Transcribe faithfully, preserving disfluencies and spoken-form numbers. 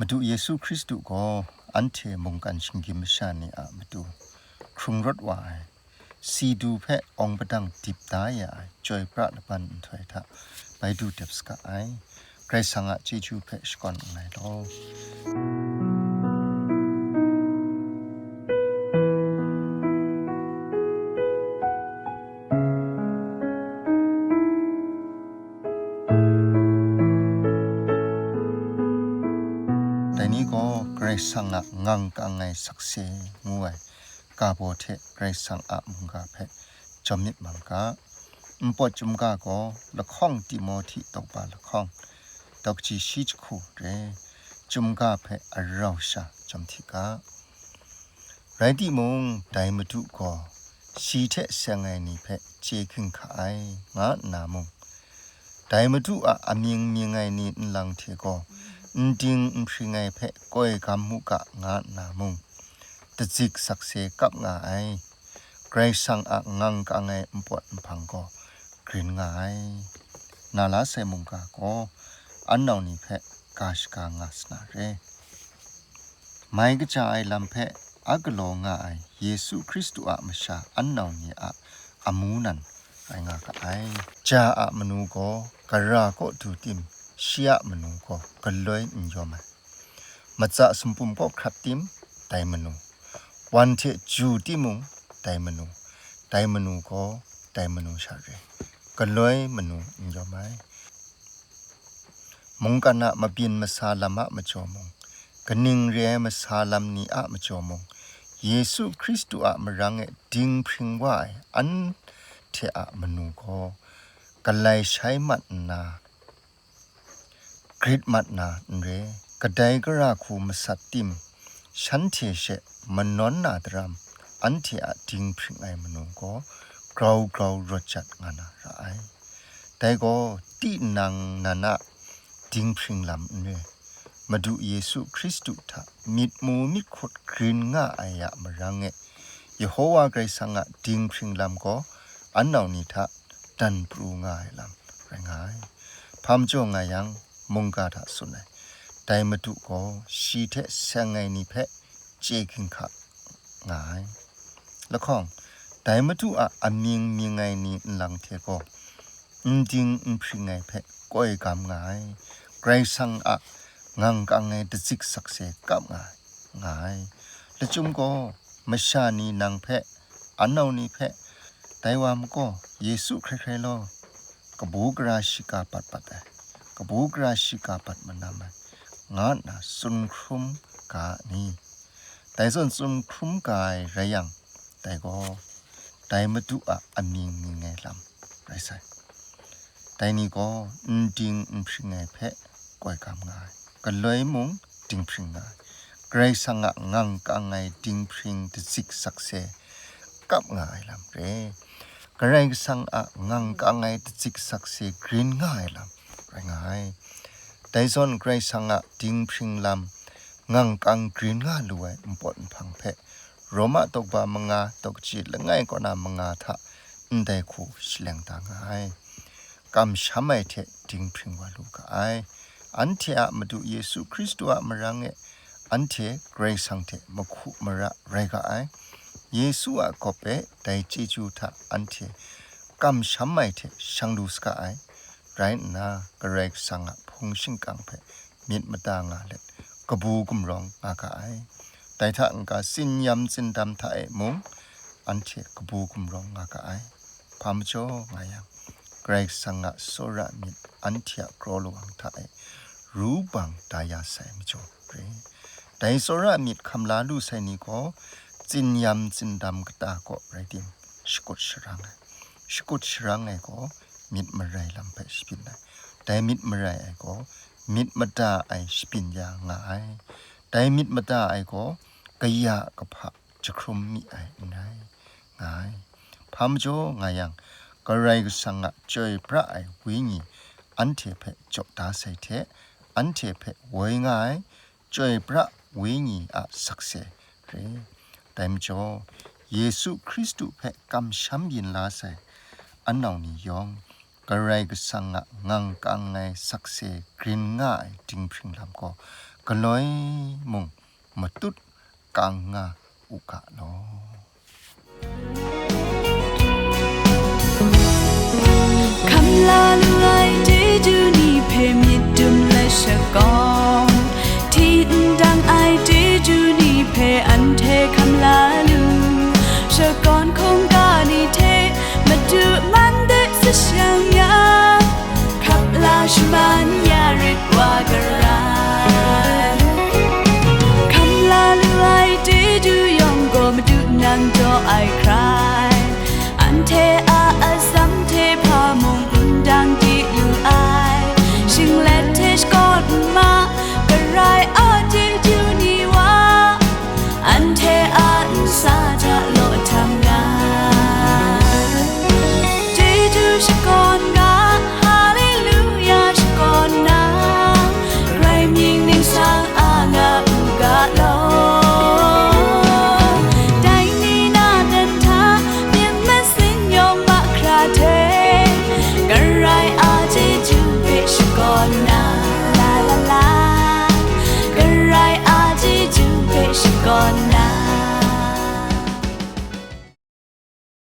Madu Yesu Hkristu gaw anhte mungkan shinggyim masha ni a matu hkrung rawt wa ai, si du hpe awng padang dip da ya ai chyoi pra laban nhtoi hta bai du dep saga ai. Karai Kasang a chyeju hpe shakawn nngai law. Dai ni gaw Karai Kasang a ngang kang ai sakse ngu ai ga baw hte Karai Kasang a mungga hpe jawm myit mang ga. Npawt chyum ga gaw lahkawng Timohti tawkpa lahkawng, dawkaji shi jahku re, chyum ga hpe arau sha jawm hti ga. Rai timung, dai Madu gaw shi hte seng ai ni hpe chye hkinghka ai, nga nna mung, dai Madu a amying mying ai ni nlang hte gaw n ding n hpring ai hpe koi gam mu ga, nga nna mung, datzik sakse kap nga ai, Karai Kasang a ngang kang ai npawt nhpang gaw grin nga ai. Na la sai mungga gaw, an nau ni hpe ga shaga nga sa na re. Mai kaja ai lam hpe a galaw nga ai Yesu Hkristu a masha an nau ni a amu nan rai nga ga ai. Ja a manu gaw gara kaw du tim, shi a manu gaw galoi n yawm ai. Matsa sumpum gaw hkrat tim, dai manu. Wan hte ju timung, dai manu. Dai manu gaw dai manu sha re, galoi manu n yawm ai. Mungkan a mabyin masa lam a majaw mung, kaning re ai masa lam ni a majaw mung, Yesu Hkristu a marang e dinghpring wa ai anhte a manu gaw, galai shai mat nna, grit mat na n re, kadai gara hku masat tim, shanhte she manawn na daram, anhte a dinghpring ai manu gaw grau grau rawt jat nga na ra ai. Dai gaw tinang nan a dinghpring lam n re, Madu Yesu Hkristu hta myit mu myit hkut grin nga ai a marang e, Yehowa Karai Kasang a dinghpring lam gaw an nau ni hta dan pru nga ai lam rai nga ai. Hpa majaw nga yang, mungga hta tsun ai, dai Madu gaw shi hte seng ai ni hpe chye hkinghka nga ai. Lahkawng, dai Madu a amying mying ai ni nlang hte gaw n ding n hpring ai hpe koi gam nga ai, Karai Kasang a ngang kang ai datzik sakse kap nga ai, nga ai. Lachyum gaw, masha ni nang hpe, an nau ni hpe, dai wa majaw Yesu hkrai hkrai law, kabu gara shiga bat bat ai, kabu gara shiga bat manam ai, nga nna tsun hkrum ga ni? Dai zawn tsun hkrum ga ai rai yang, dai gaw dai Madu a amying mying ai lam rai sai. Dai ni gaw n ding n hpring ai hpe koi gam nga ai, galoi mung dinghpring nga ai, Karai Kasang a ngang kang ai dinghpring datzik sakse kap nga ai lam re, Karai Kasang a ngang kang ai datzik sakse grin nga ai lam rai nga ai. Dai zawn Karai Kasang a dinghpring lam ngang kang grin nga lu ai npawt nhpang hpe Roma tawkpa manga, tawkji langai kaw na manga hta ndai hku shaleng da nga ai. Kamsham ai hte dinghpring wa lu ga ai. Anhte a Madu Yesu Hkristu a marang e anhte Karai Kasang hte mahku mara rai ga ai. Yesu a gawp e dai chyeju hta anhte kamsham ai hte shang lu saga ai. Rai nna, Karai Kasang a hpung shingkang hpe myit mada nga let, kabu gumrawng nga ga ai. Dai hta n-ga, tsin-yam tsindam hta e mung, anhte kabu gumrawng nga ga ai. Hpa majaw nga yang, Karai Kasang a tsawra myit anhte a kraw lawang hta e ru bang da ya sai majaw re. Dai tsawra myit hkam la lu sai ni gaw, tsin-yam tsindam kata kaw rai tim, shakut sharang ai. Shakut sharang ai gaw myit marai lam hpe shabyin ai. Dai myit marai ai gaw myit mada ai shabyin ya nga ai. Dai myit mada ai gaw kaya kahpa jahkrum mi ai n rai, nga ai. Hpa majaw nga yang, Karai Kasang a chyoi pra ai Wenyi anhte hpe jaw da sai hte, anhte hpe woi nga ai, chyoi pra Wenyi a sakse re. Dai majaw, Yesu Hkristu hpe kamsham yin la sai an nau ni yawng, Karai Kasang a ngang kang ai sakse grin nga ai dinghpring lam gaw galoi mung matut kang nga u ga law. Hkam la lu ai chyeju ni hpe myit dum let shakawn, hti ndang ai chyeju ni hpe anhte hkam la lu. Shakawn hkungga ni hte madu man de sashang ya, hkap la shaman ya rit wa gara. Hkam la lu ai chyeju yawng gaw madu nang jaw ai hkrai, anhte